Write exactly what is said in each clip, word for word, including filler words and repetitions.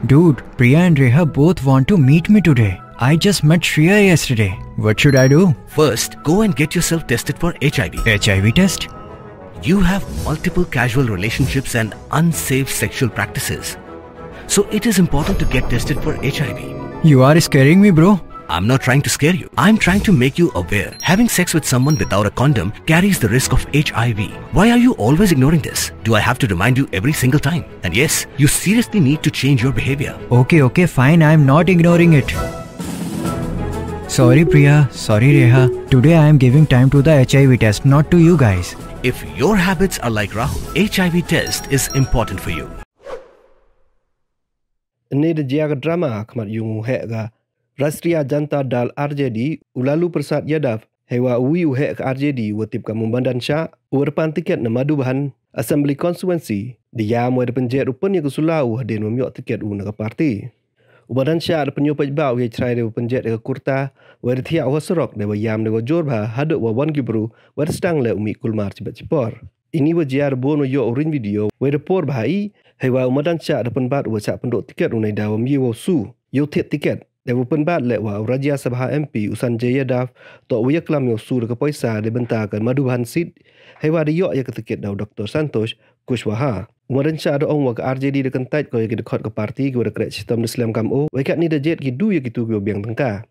Dude, Priya and Reha both want to meet me today. I just met Shreya yesterday. What should I do? First, go and get yourself tested for H I V. H I V test? You have multiple casual relationships and unsafe sexual practices. So it is important to get tested for H I V. You are scaring me, bro. I'm not trying to scare you. I'm trying to make you aware. Having sex with someone without a condom carries the risk of H I V. Why are you always ignoring this? Do I have to remind you every single time? And yes, you seriously need to change your behavior. Okay, okay, fine. I'm not ignoring it. Sorry, Priya. Sorry, Reha. Today I am giving time to the H I V test, not to you guys. If your habits are like Rahul, H I V test is important for you. Ini da jia ka drama khmat yung u heh ka Rashtriya Janata Dal R J D, u Lalu Prasad Yadav, heiwa uwi u heh ka R J D wa tip kam u Madan Shah, u rpan tiket na Madhubahani Assembly Constituency, da yam wa da pynjet u pyn ya ka sula u hadien wa ym yoh tiket u na ka party. U Madan Shah da pynyoh paidbah u ya chrai da wa pynjet da ka kurta, wa da thiah u ha surok da wa yam da wa jur bha, haduh wa wan ki bru wa da sdang leh u mih kulmar chibet chipor. Ini wa jia da bun wa yoh u ring video, wa da por bha i, heiwa u Madan Shah da pynbat u wa chah pynduh tiket u neida wa ym ye wa u su yoh thied tiket. Da wa pynbat leh wa u Rajya Sabha M P u Sanjay Yadav, toh wa yaklam yoh u su da ka poisa da bynta ka Madhubahani seat, heiwa da yoh ya ka tiket da u Doctor Santosh Kushwaha. U Madan Shah da ong wa ka R J D da kyntait ko ya ki dkhot ka party ki wa da kreh chitom da slem kam o, wa katni da jet ki du ya ki tu ki wa biang tyngka.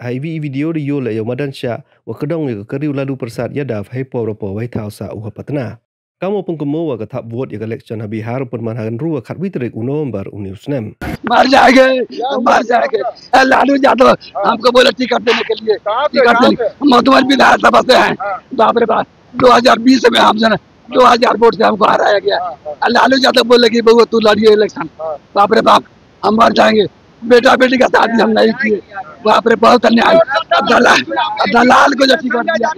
Ha iwi i video da yoh leh ya u Madan Shah wa kdong ya ka kari u Lalu Prasad Yadav hei por wa por wa hei thaw sah u ha Patna. Kam u pynkumo wa ka thap vote ya ka election ha Bihar u pynman ha ka ynru wa khatwi tarik u November u ni u snem. मर जाएंगे, हम मर जाएंगे। ए, लालू यादव हमको बोला टिकट देने के लिए। टिकट देने, मधुबन विधानसभा से हैं। बाप रे बाप, दो हज़ार बीस में हम जो है, दो हज़ार वोट से हमको हराया गया। और लालू यादव बोले कि बउआ तू लड़िए इलेक्शन। बाप रे बाप, हम मर जाएंगे। बेटा बेटी का शादी हम नहीं किए। बाप रे, बहुत अन्याय। दलाल, दलाल को जो टिकट दिया,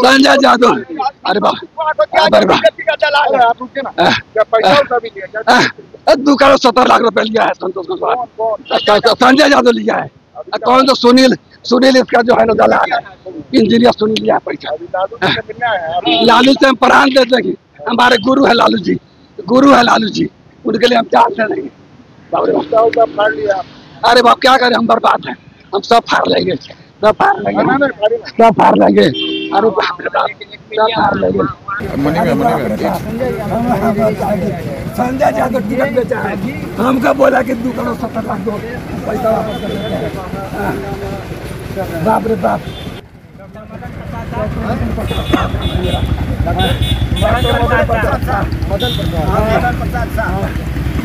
संजय यादव। अरे बाप, अरे बाप। अ, अ, दो करोड़ सत्तर लाख रुपए लिया है संतोष कुशवाहा। संजय यादव लिया है। कौन तो सुनील, सुनील इसका जो है ना दलाल है, इंजीनियर सुनील लिया है पैसा। लालू से हम प्राण दे देंगे। हमारे गुरु है लालू जी, गुरु है लालू जी, उनके लिए हम जान दे देंगे। बाप रे बाप। अरे बाप, क्या करें, हम बर्बाद हैं, हम सब फाड़ लेंगे, सब फाड़ लेंगे, सब फाड़ लेंगे। अरे बाप रे बाप, सब फाड़ लेंगे। मनी में, मनी में। संजय जी तो टिकट बेचा है, हमको बोला कि दो करोड़ सत्तर लाख दो, पैसा वापस कर देते हैं। हाँ। बाप रे बाप।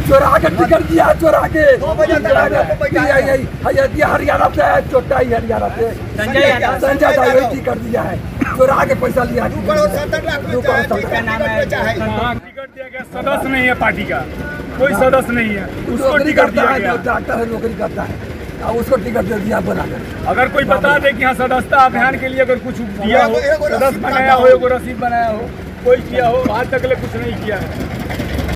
चोरा के टिकट दिया, चोरा के। दो बजे तक चोरा के। आपको पैसा ये, ये, ये, ये हरियाणा से है, चोट्टा ही हरियाणा से। संजय यादव। संजय यादव टिकट दिया है, चोरा के पैसा लिया है। दो करोड़ सत्तर लाख में दो करोड़ चाहे सत्तर। ठीक है, नाम है। टिकट दिया गया, सदस्य नहीं है पार्टी का, कोई सदस्य नहीं है, उसको नौकरी टिकट करता दिया है, गया। डॉक्टर है, नौकरी करता है, और उसको टिकट दे दिया बोला कर। अगर कोई बता दे कि हाँ, सदस्यता अभियान के लिए अगर कुछ दिया हो, सदस्य बनाया हो, एगो रसीद बनाया हो, कोई किया हो, आज तक ले कुछ नहीं किया है।